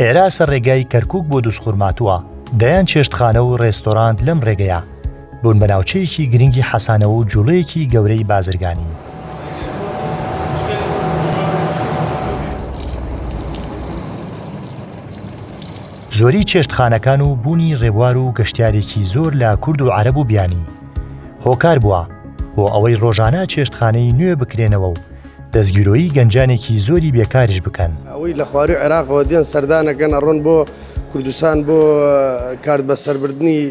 ئێرە سەر ڕێگای کەرکوک بۆ دوزخورماتووە، دەیان چێشتخانە و ڕێستۆرانت لەم ڕێگەیە بوون بە ناوچەیەکی گرنگی حەسانەوە و جوڵەیەکی گەورەی بازرگانی. زۆری چێشتخانەکان و بوونی ڕێبوار و گەشتیارێکی زۆر لە کورد و عەرەب و بیانی هۆکار بووە بۆ ئەوەی ڕۆژانە چێشتخانەی نوێ بکرێنەوە و دەستگیرۆیی گەنجانێکی زۆری بێکاریش بکەن. ئەوەی لە خواروی عێراقەوە دێن سەردانەکەن ئەڕۆن بۆ کوردستان بۆ کارت بەسەربردنی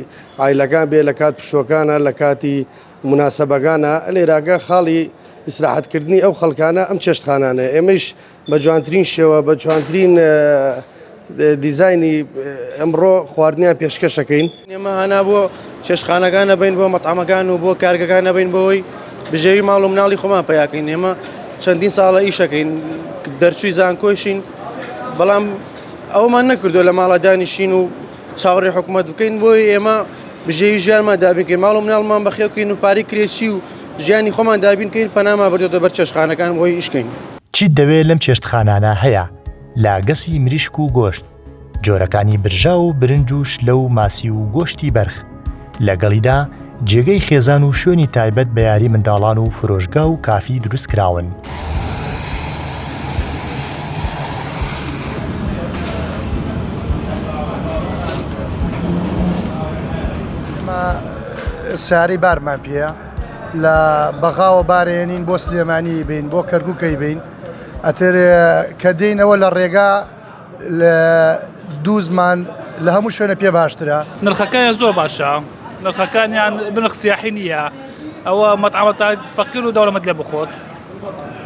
عایلەکان بێ لە کات پشوەکانە لە کاتی مناسبەکانە لێراگە خاڵی ئیسراحەتکردنی ئەو خەڵکانە ئەم چێشتخانانە ئێمەش بە جوانترین شێوە بە جوانترین دیزاینی ئەمڕۆ خواردنیان پێشکەشەکەین. ئێمە هانا بۆ چێشتخانەکان نەبین بۆ مەتعەمەکان و بۆ کارگەکان نەبین بۆی بژێوی ماڵ و مناڵی خۆمان پیاکەین ئێمە چەندین ساڵە ئیشەکەین دەرچووی زانکۆشین بەڵام ئەومان نەکردو لە ماڵە دانیشین و چاوەڕێ حکوومەت بکەین بۆی ئێمە بژێوی ژیانمان دابینکەین ماڵ و مناڵمان بەخێوکەین و پارەی کرێچی و ژیانی خۆمان دابینکەین پەنامان بردۆتە بەر چێشتخانەکان بۆی ئیشکەین. چیت دەوێ لەم چێشتخانانە هەیە لە گەسی مریشک و گۆشت، جۆرەکانی برژاو و برنج و شلە و ماسی و گۆشتی بەرخ، لەگەڵیدا جێگەی خێزان و شوێنی تایبەت بە یاری منداڵان و فرۆشگا و کافی دروست کراون. ئێمە سیارەی بارمان پێیە لە بەغاوە بارێنین بۆ سلێمانی بین بۆ کەرکووکەی بین ئەتر کە دێینەوە لە ڕێگا لە دوو زمان لە هەموو شوێنە پێ باشترە. نرخەکانیان زۆر باشە نرخەکانیان بنرخ سیاحی نییە ئەوە مەتعەمەتان فەقیر و دەوڵەمەند لێ بخۆت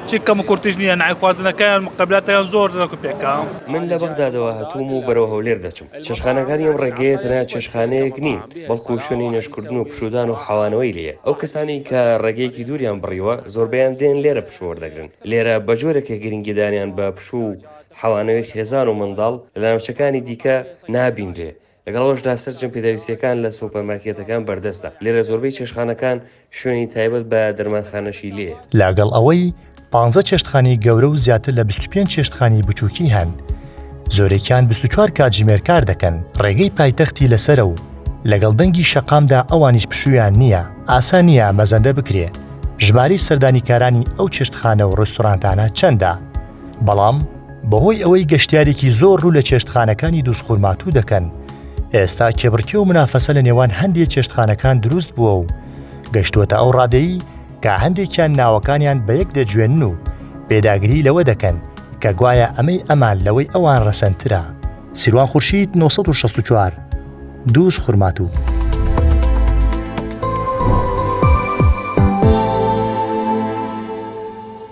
چی کەم و کورتیش نییە نای خواردنەکەیان مقەبلاتیان زۆر ڕێک و پێکە. من لە بەغدادەوە هاتووم و بەرەو هەولێر دەچم. چێشتخانەکانی ئەم ڕێگەیە تەنها چێشتخانەیەک نین، بەڵکو شوێنی نوێژکردن و پشوودان و حەوانەوەی لێیە. ئەو کەسانەی کە ڕێگەیەکی دووریان بڕیوە، زۆربەیان دێن لێرە پشوو وەردەگرن. لێرە بە جۆرێک کە گرنگیدانیان بە پشوو و حەوانەوەی خێزان و منداڵ لە ناوچەکانی دیکە نابینرێ، لەگەڵ ئەوەشدا سەرجەم پێداویستییەکان لە سۆپەرمارکێتەکان بەردەستە، لێرە زۆربەی چێشتخانەکان شوێنی تایبەت بە دەرمانخانەشی لێیە. لەگەڵ ئەوەی پانزە چێشتخانەی گەورە و زیاتر لە 25 چێشتخانەی بچووکی هەن، زۆرێکیان 24 کاتژمێر کار دەکەن، ڕێگەی پایتەختی لەسەرە و لەگەڵ دەنگی شەقامدا ئەوانیش پشوویان نییە، ئاسان نییە مەزەندە بکرێ ژمارەی سەردانیکارانی ئەو چێشتخانە و ڕێستۆرانتانە چەندە. بەڵام بەهۆی ئەوەی گەشتیارێکی زۆر ڕوو لە چێشتخانەکانی دووزخورماتوو دەکەن، ئێستا کێبڕکێ و منافەسە لە نێوان هەندێ چێشتخانەکان دروست بووە و گەشتووەتە ئەو ڕادەی کە هەندێکیان ناوەکانیان بە یەک دەجوێنن و پێداگری لەوە دەکەن کە گوایە ئەمەی ئەمان لەوەی ئەوان ڕەسەنترە. سیروان خورشید 964 دووزخورماتوو.